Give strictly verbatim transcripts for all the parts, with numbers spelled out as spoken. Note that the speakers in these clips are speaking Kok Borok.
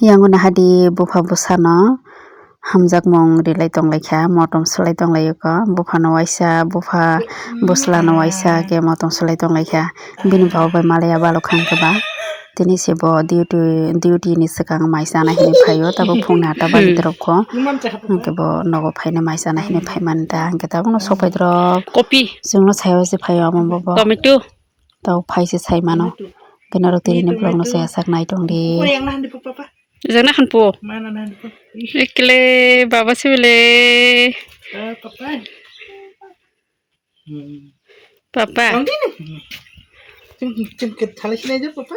Yango nahadi bupha bwsano hamjakmung rilai tonglaikha, motom swlai tonglaio kho. Buphano waisa, bupha bwslano waisa khe motom swlai tonglaikha. Bini baba bai malaya balokha hwnkhe ba tini se bo duty, duty ni swkang mai chana hinwi phaio, tabuk phungni atta baji Hmm. torok kho. Hwnkhe bo nogo phainai mai chana hinwi phaimani ta, hwnkhe tabukno sok pai torok. Kopi. Chwngno sayo se phaio amo bobo. Tomato. Tau phai se sai mano. Tomato. Khe norok tini borokno saya sak nai tong di. Pore yang nahan di papa. Jana khan po. Mana nahan di po. Ekle baba sibile. Eh, papa. Hmm. Papa. Tong di ni. Chim, chim ke thalai sinai je papa.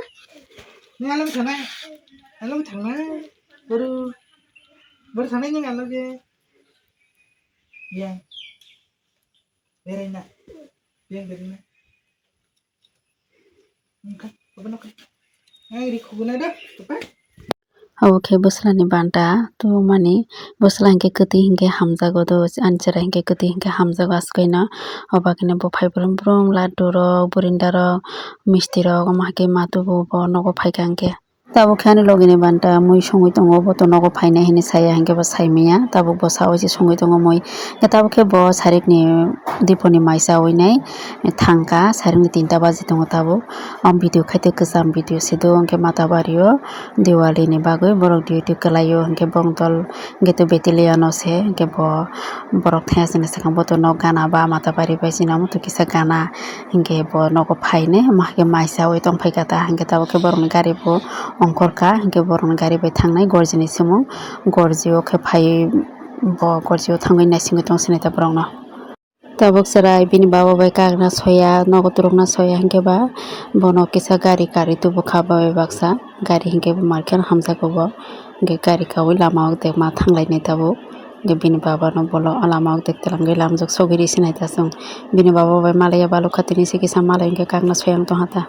Ni alo thana. Alo thana. Baru, baru thana ni alo je. Ya. Beraina. Yang beraina. Wngkha, obo nokha. Ang ri khuguna da, papa. Obo khe bwslani banta tubumani, bwsla hinkhe kwtwi hinkhe hamjago do, ani chwrai hinkhe kwtwi hinkhe hamjago aswkaino. Obo khe bo phai brum brum laddu rok, burinda rok, misti rok, omo hai khe ma tubu bo nogo phaikha hinkhe. Tabuk khe ani logini banta mui songwi tongo, bo to nogo phainai hinwi saya, hinkhe bo saimanya. Tabuk bo sawi se songwi tongo mui. Tabuk khe bo sarikni diponi mai chawi nai thangkha, sarikni tinta baji tongo tabuk. O video khaite kwcham video se do, hinkhe Mathabari o Diwali ni bagwi borok duty kwlaio, hinkhe bongdol hinkhe to betiliya no se, hinkhe bo borok thaya sini swkang bo to nok gana ba Mathabari bai sini omo to kisa gana. Hinkhe bo nogo phainai, omo hai khe mai chawi tongphai kha ta, hinkhe tabuk khe borokni gari bo ongkhorkha, hinkhe borokni gari bai thangnai Gorjini simung, Gorji o khe phai bo Gorji o thangwi naisingwi tong sinai ta borokno. Tabuk chwrai bini baba bai kagna soya, nogo turukna soya, hinkhe ba bono kisa gari karwi tubukha bai baksa, gari hinkhe bo market hamjakgo bo, hinkhe gari kawi lama o dekma thanglainai tabuk. Hinkhe bini baba no bolo o lama o dek twlangwi lamjak sogwi ri sinai ta chwng. Bini baba bai malaiya balokha tini se kisa malai hinkhe kagna soya wng tongkha ta.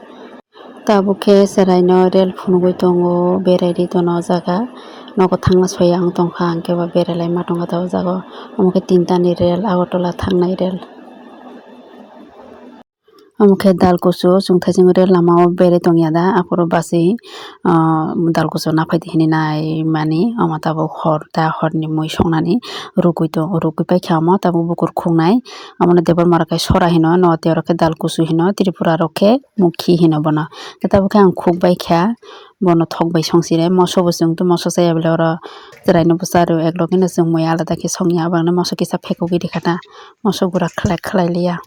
Tabuk khe chwraino rel phunugwi tongo, berai ri tono o jaga. Nogo thangna soya wng tongkha, hinkhe ba berai lai ma tongkha ta o jaga o. Omo khe tinta ni rel, Agartala thangnai rel. Omo khe Dalkusu, chwng thaichung rel lama o berai tongya da, aphuru bachwi, ah, Dalkusu naphai di hinwi nai mani. Omo tabuk hor da, horni mui songnani rugwi tong, rugwi paikha omo tabuk bukur khuknai. Omono Debbarma rok khe sora hino, Noatiya rok khe Dalkusu hino, Tripura rok khe Mukhi hino bono. Khe tabuk khe ang khuk bai kha, bono thok bai song sire, moso bo chwng tei moso chaya bwle oro chwraino bwsa rw ek logino chwng mui alada khe songya, abangno moso kisa phekogwi rikha ta, moso gura khlai khlai liya.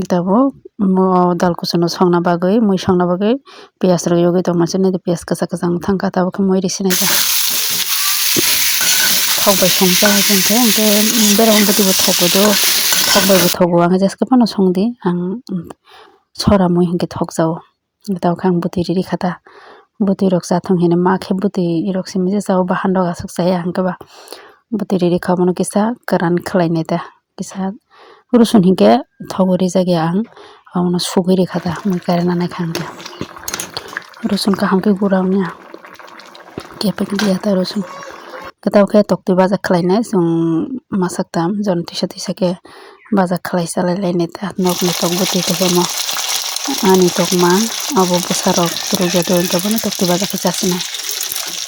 Tabuk mo Dalkusuno songna bagwi, mui songna bagwi piyaj rok yogwi tongma sini, piyaj kwchak kwchak wng thangkha, tabuk khe mui ri sinai kha. Thok bai songcha hinkhe, hinkhe berong bwtwi bo thogo do, thok bai bo thogo, ang jeske phano song di, ang sora mui hinkhe thok jao. Tabuk khe ang bwtwi riri kha ta, bwtwi rok cha thung hinwi ma khe bwtwi rok simi je chao, bahan rok aswk chaya hinkhe ba bwtwi riri kha, omono kisa kwran khlai nai ta. Kisa rosun hinkhe thogo rijak ya ang, abono sugwi rikha ta, mui kainwi naikha hinkhe. Rosun kaham khe gura wngya, kepek diya ta rosun. Kwtal khe toktwi baja khlainai chwng, masak tam jon tisa tisa khe baja khlai chalai lainai ta, nokni tok bwtwi tongmo. Ani tokma abo bwsarok rwjak rw hinkhe bono toktwi baja khe chasinai,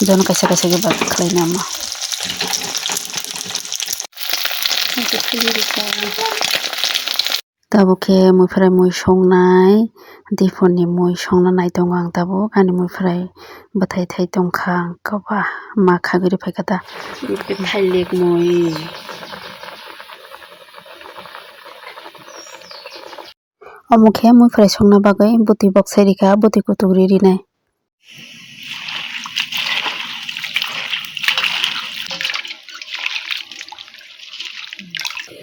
jon kaisa kaisa khe baja khlainai omo. Tabuk khe muiphwrai mui songnai, diphorni mui songna nai tongo ang tabuk, ani muiphwrai bwthai thai tongkha, ang kwbangma khagwi rwphaikha ta. Thailik mui. Omo khe muiphwrai songna bagwi bwtwi boksai rikha, bwtwi kutuk ri rinai.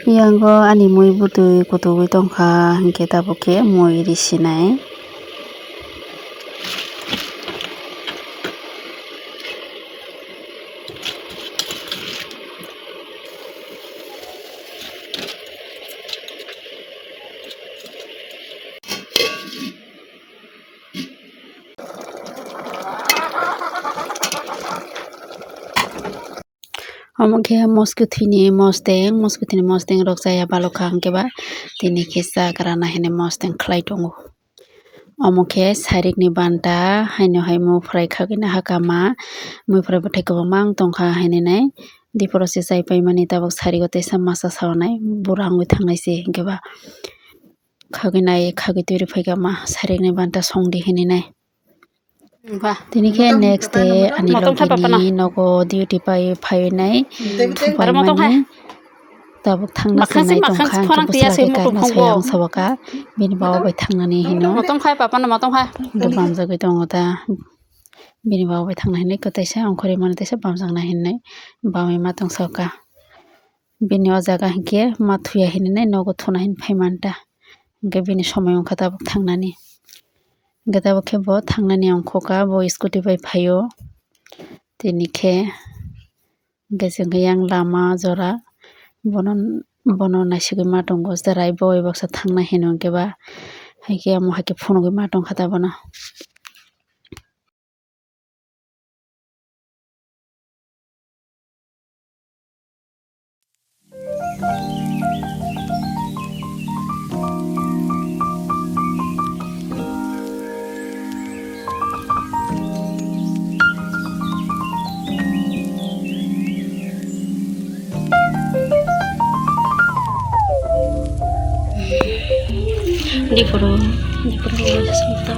Yango ani mui bwtwi kutugwi tongkha, hinkhe tabuk khe mui risinai. Omo khe moskwthwini mosteng, moskwthwini mosteng rok chaya balokha, hinkhe ba tini khe chagra nahini mosteng khlai tongo. Omo khe sarikni banta, haino hai muphrai khagwina hakama, muphrai bwthai kwbangma wng tongkha hinwi nai. Diporo se chai paimani tabuk sarigo teisa masa saonai bura wngwi thangnai se hinkhe ba khagwi nai khagwi twi rw phaikha ma sarikni banta songdi hinwi nai. Tini khe next day ani logini nogo duty pai phainai thupaimani. Tabuk thangna se nai tongkha, hwnkhe bwsla khe karna soya ang sabaka, bini bawa bai thangnani hino. Dubamjagwi tongo da, bini bawa bai thangna hinwi kwtaisa ongkhorwi mani teisa bamjakna hinwi bamwi ma tong sabaka. Bini o jaga hinkhe ma thuya hinwi nogo thuna hin phai manta, hinkhe bini somoi wngkha tabuk thangnani. Hinkhe tabuk khe bo thangnani ongkhoka, bo scooty bai phaio. Tini khe Hinkhe chwng khe yang lama jora bono, bono naisigwi ma tongo, cherai bo bai baksa thangna hino hinkhe ba, haikhe omo haikhe phunugwi ma tongkha ta bono. Diporo, diporo, diporo,